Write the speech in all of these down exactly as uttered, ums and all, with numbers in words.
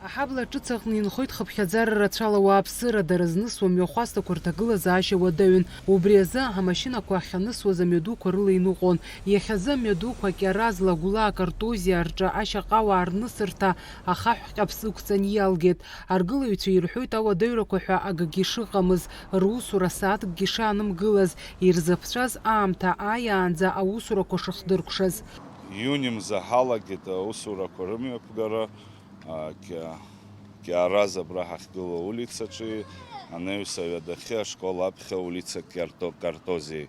Аҳабла ҿыц аҟны инхоит хыԥхьаӡара рацәала ауааԥсыра, дара знысуа мҩахәасҭақәа рҭагылазаашьа уадаҩын. Убри азы амашьынақәа ахьанысуаз амҩадуқәа рыла иныҟәон. Иахьазы амҩадуқәа Кьараз, Лагәла, Картозиа рҿы ашьаҟауаа рнысырҭа ахаҳә ҟьаԥс ықәҵан иалгеит. Аргылаҩцәа ирҳәоит ауадаҩрақәа ҳәа акгьы шыҟамыз, русура сааҭкгьы шаанымгылаз, ирзыԥҵәаз аамҭа ааиаанӡа аусурақәа шыхдыркәшаз. Иуни мза ҳалагеит аусурақәа рымҩаԥгара, а, Кьа-, Кьараз абра ҳахьгылоу улицаҿы, анаҩс аҩадахьы ашкол аԥхьа улица Кьарто-, Картозиа.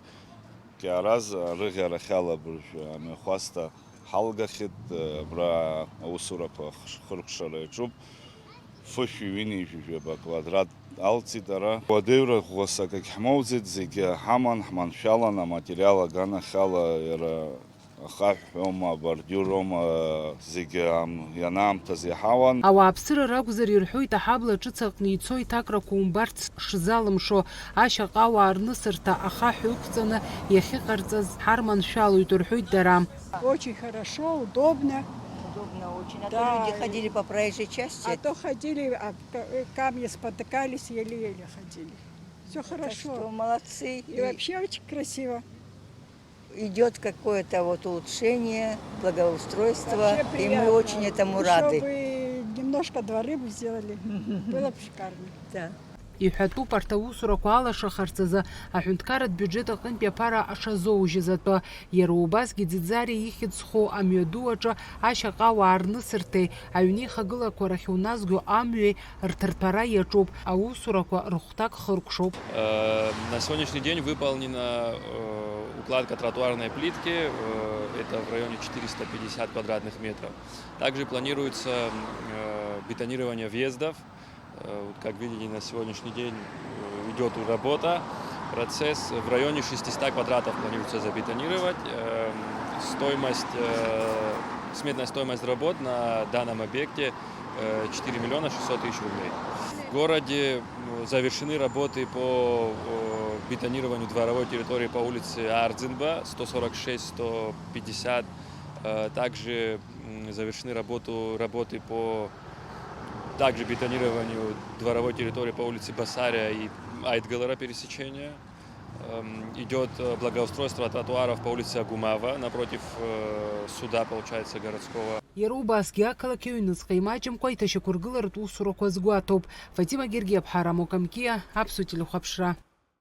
Кьараз арыӷьарахь алабыржәы амҩахәасҭа ҳалгахьеит, абра аусурақәа хыркәшара иаҿуп. Фышәи ҩынҩажәи жәаба квадрат алҵит ара. Уадаҩра ӷәӷәасак агьҳмоуӡеит, зегьы ҳаман, ҳманшәалан, аматериал аганахьала иара ахаҳә аума, абордиур аума, зегьы ам-, ианаамҭаз иаҳауан. Ауааԥсыра ракәзар, ирҳәоит, аҳабла ҿыц аҟны ицо иҭакрақәа умбарц шзалымшо, ашьаҟауаа рнысырҭа ахаҳә ықәҵаны иахьыҟарҵаз ҳарманшәалоит, рҳәоит дара. Очень хорошо, удобно. Удобно очень. А то Да. люди ходили по проезжей части. А то ходили, а к-, камни спотыкались, еле-еле ходили. Все Так хорошо. что молодцы. И И вообще очень красиво. Идёт какое-то вот улучшение, благоустройство, Вообще и мы приятно. очень этому Ещё рады. бы немножко дворы бы сделали. Было бы шикарно. Да. Иҳәатәуп арҭ аусурақәа алашахарц азы аҳәынҭқарратә биуџьет аҟынтәи аԥара шазоужьыз атәы. Иара убасгьы Ӡиӡариа ихьӡ зхоу амҩаду аҿы ашьаҟауаа рнысырҭеи аҩнеихагылақәа рахь уназго амҩеи рҭырҭәара иаҿуп, аусурақәа рыхәҭак хыркәшоуп. Э, На сегодняшний день выполнена э, укладка тротуарной плитки, э, это в районе четыреста пятьдесят квадратных метров. Также планируется э, бетонирование въездов. Э, вот как видите, на сегодняшний день э, идет работа, процесс. В районе шестисот квадратов планируется забетонировать. Эм, Стоимость, э, сметная стоимость работ на данном объекте э, четыре миллиона шестьсот тысяч рублей. В городе м, завершены работы по э, бетонированию дворовой территории по улице Ардзинба, сто сорок шесть, сто пятьдесят. Э, Также м, завершены работу, работы по также бетонированию дворовой территории по улице Басария и Айтгалера пересечения. Эм, Идет э, благоустройство тротуаров по улице Агумава напротив э, суда, получается, городского. Иара убасгьы ақалақь аҩныҵҟа имаҷымкәа иҭашьақәыргыларатә усурақәа азгәаҭоуп. Фатима Гергиаԥҳа, Рамо Камкиа, Аԥсуа телехәаԥшра.